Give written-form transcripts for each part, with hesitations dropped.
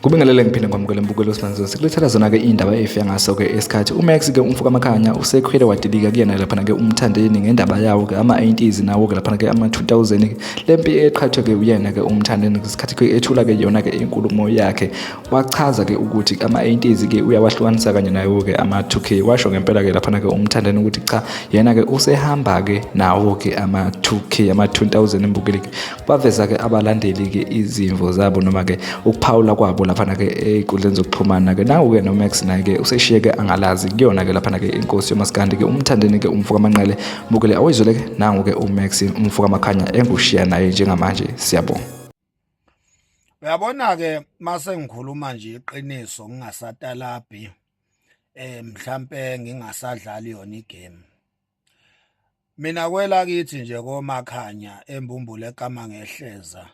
Kubingelele ngiphinde ngikwamukele mbukelo simanzi sikulethela zona-ke iy'ndaba ey'fika ngaso-ke esikhathi uMax-ke umfo kaMakhanya usekhwele wadilika kuyena laphana-ke umthandeni ngendaba yawo-ke ama-90s nawo-ke laphana-ke ama-2000 le mpi eqhathwe-ke uyena-ke umthandeni ngesikhathi-ke ethula-ke yona-ke inkulumo yakhe wachaza-ke ukuthi ama-80s-ke uyawahlukanisa kanye nawo-ke ama-2K washo ngempela-ke laphana-ke umthandeni ukuthi cha yena-ke usehamba-ke nawo-ke ama-2K ama-2000 mbukeli-ke baveza-ke abalandeli-ke izimvo zabo noma-ke ukuphawula kwabo laphana-ke ey'nkundleni zokuxhumana-ke nawu-ke nomax naye-ke useshiyeke angalazi kuyona-ke laphana-ke inkosi yomasikandi-ke umthandeni-ke umfo kamanqele mbukele awuyizwele-ke nangu-ke umax umfo kamakhanya engushiya naye njengamanje siyabonga. Uyabona-ke mase ngikhuluma nje iqiniso ngingasatalabhi mhlampe ngingasadlali yona igame. Mina kwelakithi nje koMakhanya eMbumbulu eKama ngehleza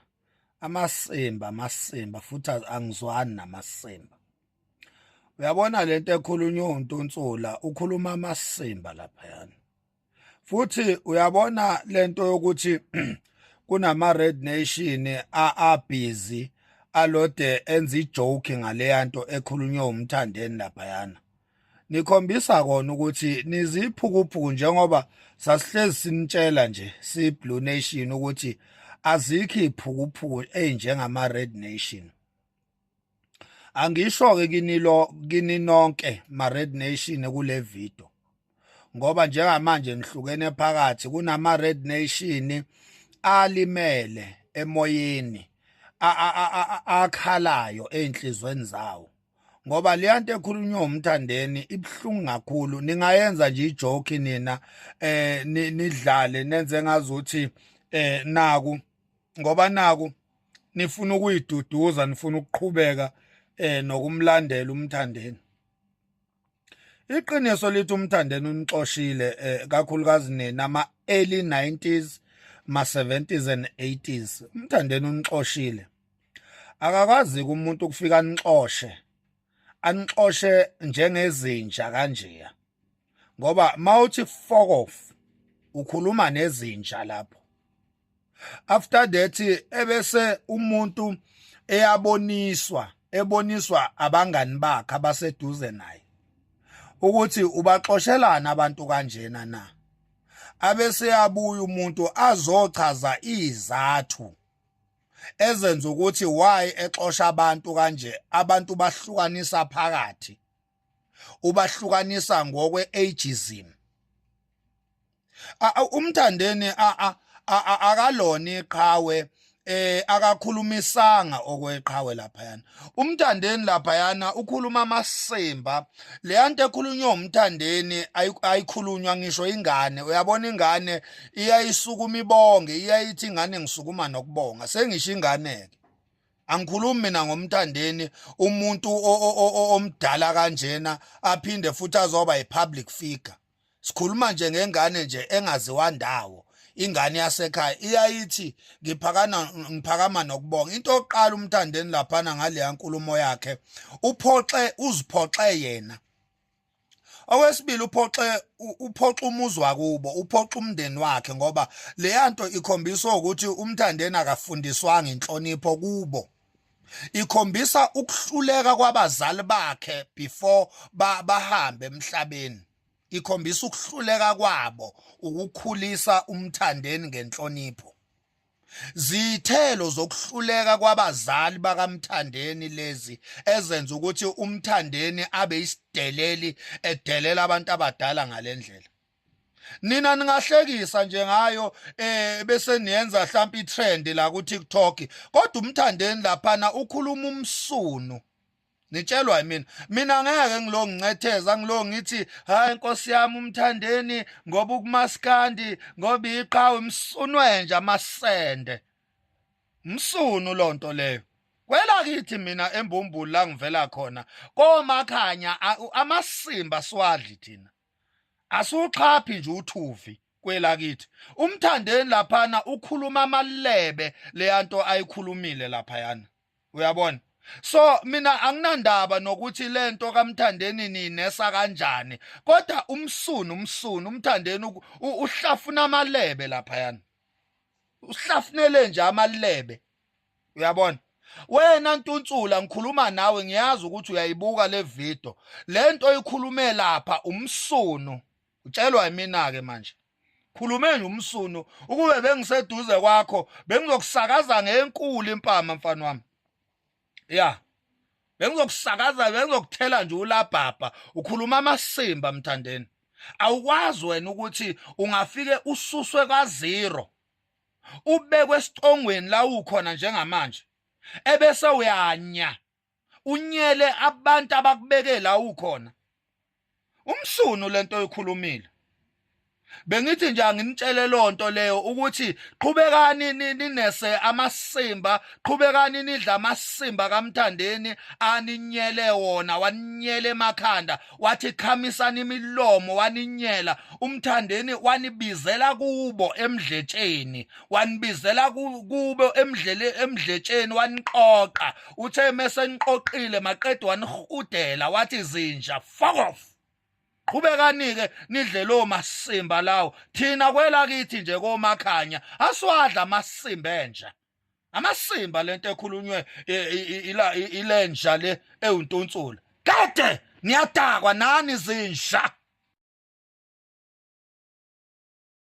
amasimba amasimba futhi angizwani namasimba. Uyabona lento ekhulunywa uNtunsula ukhuluma amasimba laphayana. Futhi uyabona lento yokuthi kunama Red Nation a busy alode enza ijoke ngaleyanto ekhulunywa umthandeni laphayana. Nikhombisa kona ukuthi niziphukuphuku njengoba sasihlezi sinitshela nje si Blue Nation ukuthi azikho iphukuphuku ezinjengama Red Nation. Angisho ke kini lo kini nonke ma Red Nation kule video ngoba njengamanje nihlukene phakathi kunama Red Nation alimele emoyeni akhalayo ezinhlizweni zawo ngoba leya nto ekhulunywa umthandeni ibuhlungu kakhulu. Ningayenza nje ijoke nina, nidlale nenze ngazuthi naku ngoba naku nifuna ukuyiduduza, nifuna ukuqhubeka nokumlandela umthandeni. Iqiniso lithi umthandeni unixoshile, kakhulukazi nina ama early 90s, ma 70s and 80s. Umthandeni unixoshile. Akakwazi umuntu ukufika anixoshe, anixoshe njengezinja kanjeya, ngoba mawuthi fuck off ukhuluma nezinja lapho. After that ebese umuntu eyaboniswa, eboniswa abangani bakhe abaseduze naye ukuthi ubaxoshelana abantu kanjena na, abese yabuya umuntu azochaza izathu ezenza ukuthi why exosha abantu kanje. Abantu bahlukanisa phakathi, ubahlukanisa ngokwe ageism. Umthandeni akalona iqhawe, akakhulumisanga okweqhawe laphayana. Umthandeni laphayana ukhuluma amasimba. Leya nto ekhulunywa umthandeni ayikhulunywa ngisho ingane. Uyabona ingane iyayisukuma ibonge, iyayithi ingane ngisukuma nokubonga, sengisho ingane ke. Angikhulumi mina ngomthandeni, umuntu omdala kanjena aphinde futhi azoba yi-public figure. Sikhuluma nje ngengane nje engaziwa ndawo, ingane yasekhaya iyayithi ngiphakana ngiphakama nokubonga. Into yokuqala umthandeni laphana ngaleya nkulumo yakhe uphoxe, uziphoxe yena. Okwesibili uphoxe, uphoxa umuzi wakubo, uphoxa umndeni wakhe, ngoba leya nto ikhombisa ukuthi umthandeni akafundiswanga inhlonipho kubo. Ikhombisa ukuhluleka kwabazali bakhe before bahambe emhlabeni. Ikhombisa ukuhluleka kwabo ukukhulisa umthandeni ngenhlonipho. Zithelo zokuhluleka kwabazali bakamthandeni lezi ezenza ukuthi umthandeni abe isideleli, edelela abantu abadala ngalendlela. Nina ningahlekisa nje ngayo, bese niyenza mhlawumbe itrend la ku TikTok, kodwa umthandeni laphana ukhuluma umsunu. Nitshelwa yimina, mina ngeke ngilo ngincetheza ngilo ngithi hayi inkosi yami umthandeni ngoba ukumaskandi ngoba iqhawe msunwe nje amasende msunu lonto leyo. Kwelakithi mina embumbulu la ngivela khona komakhanya amasimba siwadli thina, asuxhaphi nje uthuvi kwelakithi. Umthandeni laphana ukhuluma amalebe, leyanto ayikhulumile laphayana, uyabona. So mina anginandaba nokuthi lento kaMthandeni ninesa kanjani, kodwa umsunu umsunu uMthandeni uhlafuna amalebe lapha yana, uhlafunele nje amalebe, uyabona. Wena Ntuntsula, ngikhuluma nawe, ngiyazi ukuthi uyayibuka le video. Lento oyikhulume lapha umsunu, utshelwa yimina ke manje. Khulume nje umsunu, ukube bengiseduze kwakho bengizokusakaza ngenkulu impama mfana wami. Ya, bengizokusakaza, bengizokuthela nje ulabhabha. Ukhuluma amasimba Mthandeni. Awukwazi wena ukuthi ungafike ususwe ka-zero ubekwe esicongweni la ukhona njengamanje, ebese uyanya unyele abantu abakubeke la ukhona. Umsunu lento oyikhulumile. Bengithi nje anginitshele lonto leyo ukuthi qhubekani ninese amasimba, qhubekani nidla amasimba kaMthandeni aninyele wona, waninyele emakhanda, wathi khamisani imilomo, waninyela uMthandeni, wanibizela kubo emdletsheni, wanibizela kubo emdlele emdletsheni, waniqoqa. Uthe mese niqoqile maqede wanihudela, wathi zinja, fuck off. Qhubekani-ke nidle lowo masimba lawo. Thina kwelakithi nje koMakhanya asiwadla amasimba enja, amasimba lento ekhulunywe ilenja le ewuntunsula. Kade niyadakwa nani zinja.